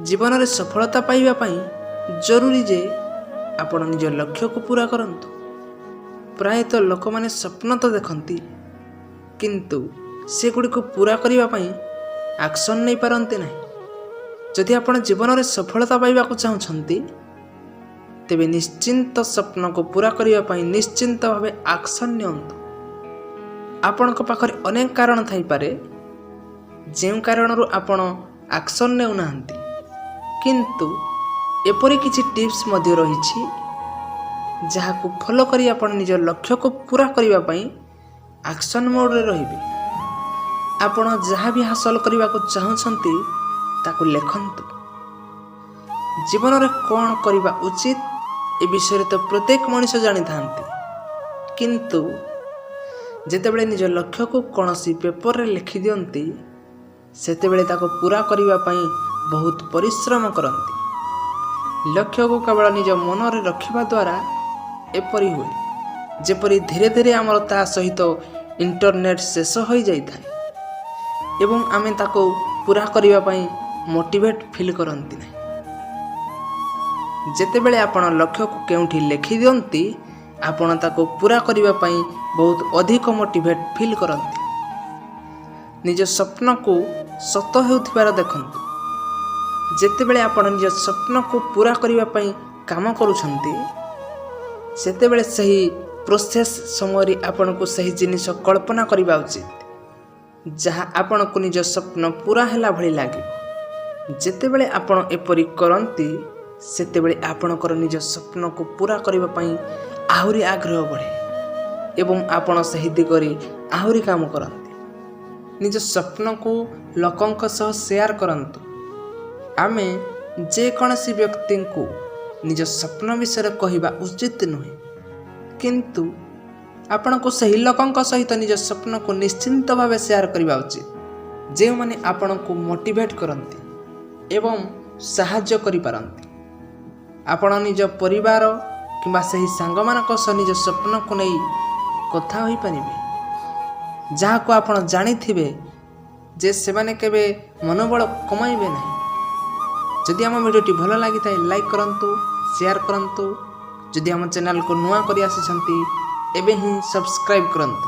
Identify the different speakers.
Speaker 1: ଜୀବନରେ ସଫଳତା ପାଇବା ପାଇଁ ଜରୁରୀ ଯେ ଆପଣ ନିଜ ଲକ୍ଷ୍ୟକୁ ପୂରା କରନ୍ତୁ। ପ୍ରାୟତଃ ଲୋକମାନେ ସ୍ୱପ୍ନ ତ ଦେଖନ୍ତି, କିନ୍ତୁ ସେଗୁଡ଼ିକୁ ପୂରା କରିବା ପାଇଁ ଆକ୍ସନ୍ ନେଇପାରନ୍ତି ନାହିଁ। ଯଦି ଆପଣ ଜୀବନରେ ସଫଳତା ପାଇବାକୁ ଚାହୁଁଛନ୍ତି, ତେବେ ନିଶ୍ଚିନ୍ତ ସ୍ୱପ୍ନକୁ ପୂରା କରିବା ପାଇଁ ନିଶ୍ଚିନ୍ତ ଭାବେ ଆକ୍ସନ୍ ନିଅନ୍ତୁ। ଆପଣଙ୍କ ପାଖରେ ଅନେକ କାରଣ ଥାଇପାରେ, ଯେଉଁ କାରଣରୁ ଆପଣ ଆକ୍ସନ୍ ନେଉନାହାନ୍ତି। କିନ୍ତୁ ଏପରି କିଛି ଟିପ୍ସ ମଧ୍ୟ ରହିଛି, ଯାହାକୁ ଫଲୋ କରି ଆପଣ ନିଜ ଲକ୍ଷ୍ୟକୁ ପୂରା କରିବା ପାଇଁ ଆକ୍ସନ୍ ମୋଡ଼ରେ ରହିବେ। ଆପଣ ଯାହା ବି ହାସଲ କରିବାକୁ ଚାହୁଁଛନ୍ତି, ତାକୁ ଲେଖନ୍ତୁ। ଜୀବନରେ କ'ଣ କରିବା ଉଚିତ, ଏ ବିଷୟରେ ତ ପ୍ରତ୍ୟେକ ମଣିଷ ଜାଣିଥାନ୍ତି। କିନ୍ତୁ ଯେତେବେଳେ ନିଜ ଲକ୍ଷ୍ୟକୁ କୌଣସି ପେପରରେ ଲେଖିଦିଅନ୍ତି, ସେତେବେଳେ ତାକୁ ପୂରା କରିବା ପାଇଁ ବହୁତ ପରିଶ୍ରମ କରନ୍ତି। ଲକ୍ଷ୍ୟକୁ କେବଳ ନିଜ ମନରେ ରଖିବା ଦ୍ୱାରା ଏପରି ହୁଏ, ଯେପରି ଧୀରେ ଧୀରେ ଆମର ତା ସହିତ ଇଣ୍ଟରେଷ୍ଟ ଶେଷ ହୋଇଯାଇଥାଏ ଏବଂ ଆମେ ତାକୁ ପୂରା କରିବା ପାଇଁ ମୋଟିଭେଟ୍ ଫିଲ୍ କରନ୍ତି ନାହିଁ। ଯେତେବେଳେ ଆପଣ ଲକ୍ଷ୍ୟକୁ କେଉଁଠି ଲେଖିଦିଅନ୍ତି, ଆପଣ ତାକୁ ପୂରା କରିବା ପାଇଁ ବହୁତ ଅଧିକ ମୋଟିଭେଟ୍ ଫିଲ୍ କରନ୍ତି। ନିଜ ସ୍ୱପ୍ନକୁ ସତ ହେଉଥିବାର ଦେଖନ୍ତୁ। ଯେତେବେଳେ ଆପଣ ନିଜ ସ୍ୱପ୍ନକୁ ପୂରା କରିବା ପାଇଁ କାମ କରୁଛନ୍ତି, ସେତେବେଳେ ସେହି ପ୍ରୋସେସ୍ ସମୟରେ ଆପଣଙ୍କୁ ସେହି ଜିନିଷ କଳ୍ପନା କରିବା ଉଚିତ, ଯାହା ଆପଣଙ୍କୁ ନିଜ ସ୍ୱପ୍ନ ପୂରା ହେଲା ଭଳି ଲାଗିବ। ଯେତେବେଳେ ଆପଣ ଏପରି କରନ୍ତି, ସେତେବେଳେ ଆପଣଙ୍କର ନିଜ ସ୍ୱପ୍ନକୁ ପୂରା କରିବା ପାଇଁ ଆହୁରି ଆଗ୍ରହ ବଢ଼େ ଏବଂ ଆପଣ ସେହି ଦିଗରେ ଆହୁରି କାମ କରନ୍ତି। ନିଜ ସ୍ୱପ୍ନକୁ ଲୋକଙ୍କ ସହ ସେୟାର କରନ୍ତୁ। ଆମେ ଯେକୌଣସି ବ୍ୟକ୍ତିଙ୍କୁ ନିଜ ସ୍ୱପ୍ନ ବିଷୟରେ କହିବା ଉଚିତ ନୁହେଁ, କିନ୍ତୁ ଆପଣଙ୍କୁ ସେହି ଲୋକଙ୍କ ସହିତ ନିଜ ସ୍ୱପ୍ନକୁ ନିଶ୍ଚିନ୍ତ ଭାବେ ସେୟାର କରିବା ଉଚିତ, ଯେଉଁମାନେ ଆପଣଙ୍କୁ ମୋଟିଭେଟ୍ କରନ୍ତି ଏବଂ ସାହାଯ୍ୟ କରିପାରନ୍ତି। ଆପଣ ନିଜ ପରିବାର କିମ୍ବା ସେହି ସାଙ୍ଗମାନଙ୍କ ସହ ନିଜ ସ୍ୱପ୍ନକୁ ନେଇ କଥା ହୋଇପାରିବେ, ଯାହାକୁ ଆପଣ ଜାଣିଥିବେ ଯେ ସେମାନେ କେବେ ମନୋବଳ କମାଇବେ ନାହିଁ। ଯଦି ଆମ ଭିଡ଼ିଓଟି ଭଲ ଲାଗିଥାଏ, ଲାଇକ୍ କରନ୍ତୁ, ସେୟାର କରନ୍ତୁ। ଯଦି ଆମ ଚ୍ୟାନେଲକୁ ନୂଆ କରି ଆସିଛନ୍ତି, ଏବେ ହିଁ ସବସ୍କ୍ରାଇବ୍ କରନ୍ତୁ।